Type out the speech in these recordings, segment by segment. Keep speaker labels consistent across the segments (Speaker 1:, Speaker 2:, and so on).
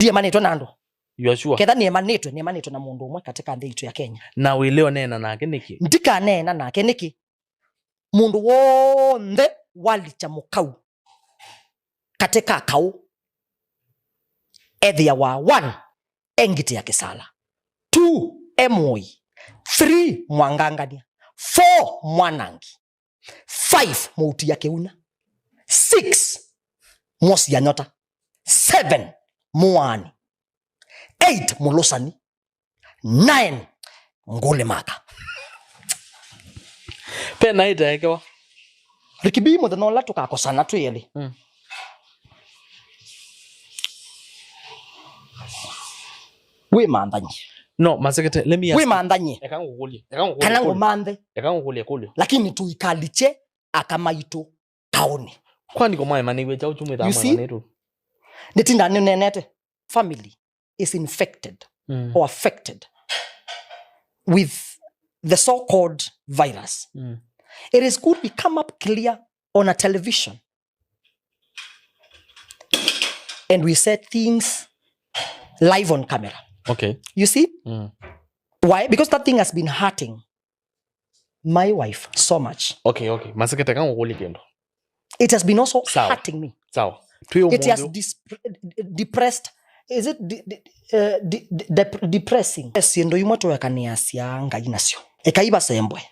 Speaker 1: Ndiemanitwe na andu.
Speaker 2: You are sure?
Speaker 1: Ketha niemanitwe, niemanitwe na mundu umwe katika nthi itu ya Kenya.
Speaker 2: Na wile nena nake niki?
Speaker 1: Ndikanena nake niki. Mundu wonthe walicha mukau katika kau ethia wa 1 engiti ya kisala, 2 emoi, 3 mwangangania, 4 mwanangi, 5 mouti ya keuna, 6 mwosi ya nyota, 7 muani, 8 mulosani, 9 ngule maka.
Speaker 2: Pena itaekewa.
Speaker 1: Rikibi muthenya ula tukakosana twili. Wi manthanye.
Speaker 2: No, Masekete, let me ask.
Speaker 1: Wi manthanye.
Speaker 2: Eka ngukulie. Eka ngukulie.
Speaker 1: Kana ngumanthe.
Speaker 2: Eka ngukulie kulio.
Speaker 1: Lakini tuikaliche akamaitu kaoni.
Speaker 2: Kwani kwa mama ni wecha uchumi
Speaker 1: You
Speaker 2: thamani
Speaker 1: see?
Speaker 2: netu.
Speaker 1: Nitinda nenete. Family is infected or affected with the so-called virus. It is good we come up clear on a television and we said things live on camera. You see? Why? Because that thing has been hurting my wife so much.
Speaker 2: Okay, okay. Masekete kama ukuli kendo.
Speaker 1: It has been also
Speaker 2: Sawa.
Speaker 1: hurting me.
Speaker 2: Sawa. Tuyo
Speaker 1: It has
Speaker 2: mundu.
Speaker 1: Depressed. Is it depressing? Siendo yumwe tuwekaniasia ngai nasio. Ekaiba sembwe.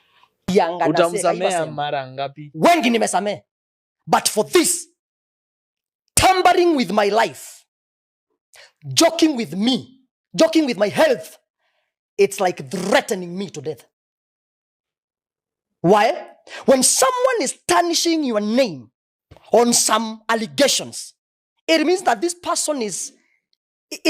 Speaker 1: Yanga na se, ekaiba
Speaker 2: Utamsamea
Speaker 1: sembwe.
Speaker 2: mara ngapi?
Speaker 1: Wengi nimesamea. But for this, tampering with my life, joking with me, joking with my health, it's like threatening me to death. Why? When someone is tarnishing your name on some allegations, it means that this person is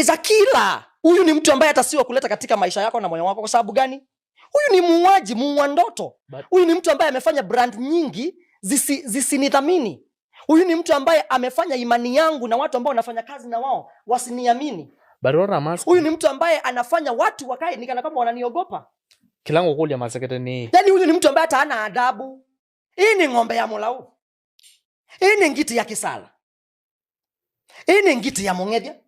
Speaker 1: a killer. Huyu ni mtu ambaye hata si wa kuleta katika maisha yako na moyo wako. Kwa sababu gani? Huyu ni muuaji, muua ndoto.
Speaker 2: But
Speaker 1: Huyu ni mtu ambaye amefanya brand nyingi zisinithamini. Huyu ni mtu ambaye amefanya imani yangu na watu ambao wanafanya kazi na wao wasiniamini.
Speaker 2: But what I'm asking,
Speaker 1: Huyu ni mtu ambaye anafanya watu wakae ni kana kwamba wananiogopa.
Speaker 2: Kilango kuli ya Masekete ni
Speaker 1: Yaani huyu ni mtu ambaye hata hana adabu. Hii ni ng'ombe ya mulau. Hii ni ngiti ya kisala. Hii ni ngiti ya mong'ethia.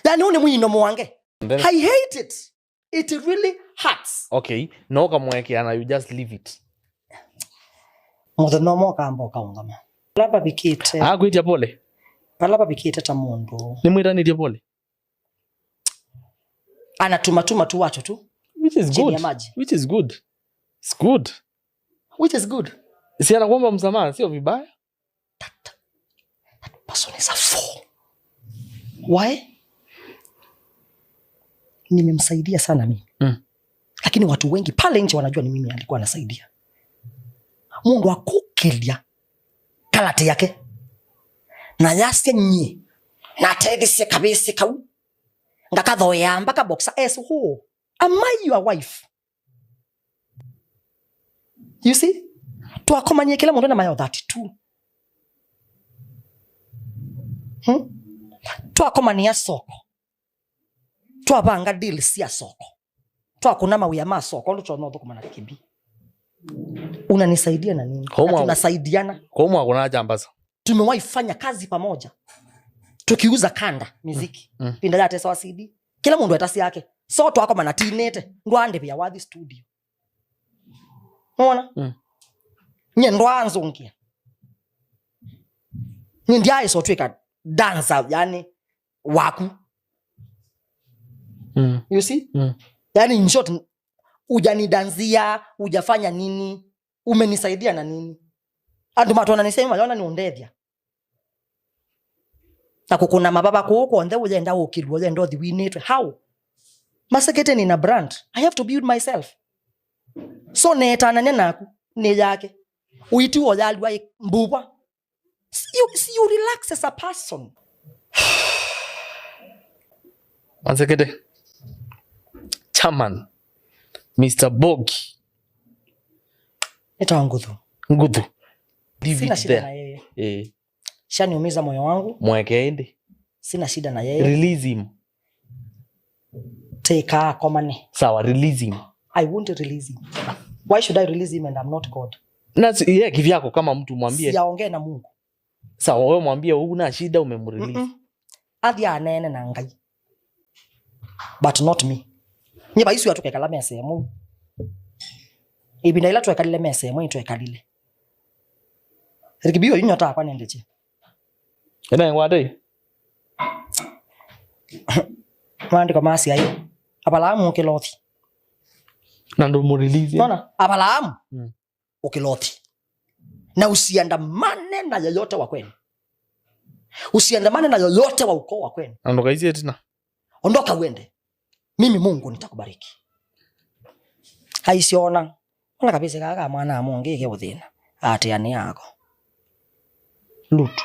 Speaker 1: Yaani huyu ni mwino mwange.
Speaker 2: Then
Speaker 1: I hate it. It really hurts.
Speaker 2: Okay, no kamweke na you just leave it.
Speaker 1: Muthenya ũmwe ũkamba ũkaũngama. Palapa bikite.
Speaker 2: Ah, kuitia pole.
Speaker 1: Palapa bikite ta mundu.
Speaker 2: Ni mwitanitie pole.
Speaker 1: Anatuma tuma tu watu tu.
Speaker 2: Which is
Speaker 1: Chini ya
Speaker 2: good.
Speaker 1: maji.
Speaker 2: Which is good. It's good.
Speaker 1: Which is good.
Speaker 2: Si anakuomba msamaha, sio vibaya.
Speaker 1: That person is a fool. Why? Nimemsaidia sana mimi. Lakini watu wengi pale nje wanajua ni mimi alikuwa anasaidia. Mundu akukilia kalate yake. Na yasie nyi. Na atethesie kabisa kau. Ngakathoya mpaka boxer es who? Am I your wife? You see? Twakomanie kila mundu na mayo 32. Twakomania soko. Twabanga deal cia soko. Twakuna mawia ma soko ndu twa thukuma na kibi. Unanisaidia na nini?
Speaker 2: Kwa
Speaker 1: Na tunasaidiana.
Speaker 2: Kwa umu hakuna jambasa.
Speaker 1: Tumewahi fanya kazi pamoja. Tukiuza kanda muziki. Pinda ya tesa wa CD. Kila mundu atasi yake. So twakoma tinete. Ndwande pia wathi studio. Unaona? Nye ndwanzungia. Nye ndiaye so twika dancer yani waku. You see? Yani in short hujanidanzia, hujafanya nini, umenisaidia na nini? Andu matu wananisema waliona ni undethia. Na kukuna mababa kuko onde ujenda ukirwa ujenda uthi winitwe. How? Masekete nina brand. I have to build myself. So netana nenaku ni yake. Uitiwo yalwa mbubwa. You relax as a person.
Speaker 2: Masekete. Chairman Mr. Bogi.
Speaker 1: Nita Nguthu.
Speaker 2: Nguthu. Leave
Speaker 1: Sina
Speaker 2: it
Speaker 1: shida
Speaker 2: there.
Speaker 1: na yeye. Shaniumiza moyo wangu.
Speaker 2: Mweke ende.
Speaker 1: Sina shida na yeye.
Speaker 2: Release him.
Speaker 1: Take a komane.
Speaker 2: Sawa, release him.
Speaker 1: I won't release him. Why should I release him and I'm not God?
Speaker 2: Na si, yeye kivyako kama mtu mwambie.
Speaker 1: Siaongee na Mungu.
Speaker 2: Sawa, wewe mwambie huna shida umemrelease.
Speaker 1: Athi anene na Ngai, but not me. Nye baisu atukekala mesa emu ibinda ila twekalile mesa emu itwekalile rikibio inyota akwa nendeche.
Speaker 2: Ena ngwate.
Speaker 1: Maandiko masi ayo Abalamu ukilothi.
Speaker 2: Na ndo mu release.
Speaker 1: Unaona? Abalamu ukilothi na usiandamane na yoyote wa kwenu, usiandamane na yoyote wa ukoo wa kwenu.
Speaker 2: Na ndo kaisie tena.
Speaker 1: Ondoka uende, mimi Mungu nitakubariki. Haisiona ona kabisa kaka mwana amonge uthina ati ani yako Lutu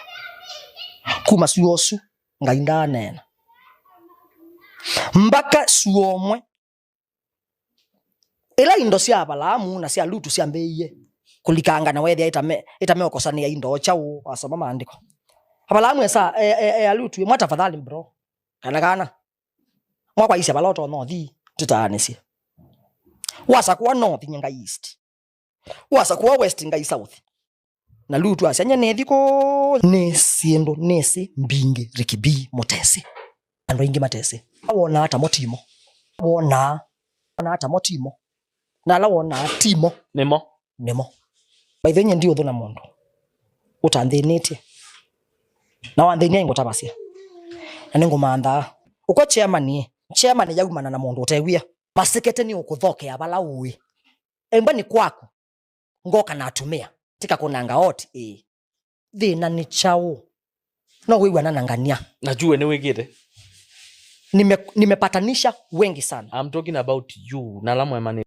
Speaker 1: kuma suosu Ngai ndanena mpaka suomwe ila indo cia Abalamu na cia Lutu ciambĩie kulikanga na wethia itameokosania indo chau wasoma maandiko. Abalamu esa e Lutu mwa tafadhali bro kana kana mwakwa isia baloto no thi tutanisie wasa kuwa north nyenga east wasa kuwa west ngai south na Lutu acia nyene thiko ni sindu nisi mbingi rikibi mutesi andu aingi matesi wona ata motimo wona wona ata motimo na ala wona timo.
Speaker 2: Nimo.
Speaker 1: Nimo by the ndi uthu na mundu utanthinitie na wanthinia ingutabacia na ningumanthaa uko chairman chairman yaumana na mundu utegwia masikete ni ukuthokea bala ui emba ni kwaku ngoka na atumia tika kunanga oti ii thina ni chau no wigwana na ngania.
Speaker 2: Najue ni wikite.
Speaker 1: Nimepatanisha wengi sana.
Speaker 2: I'm talking about you na lamu emane.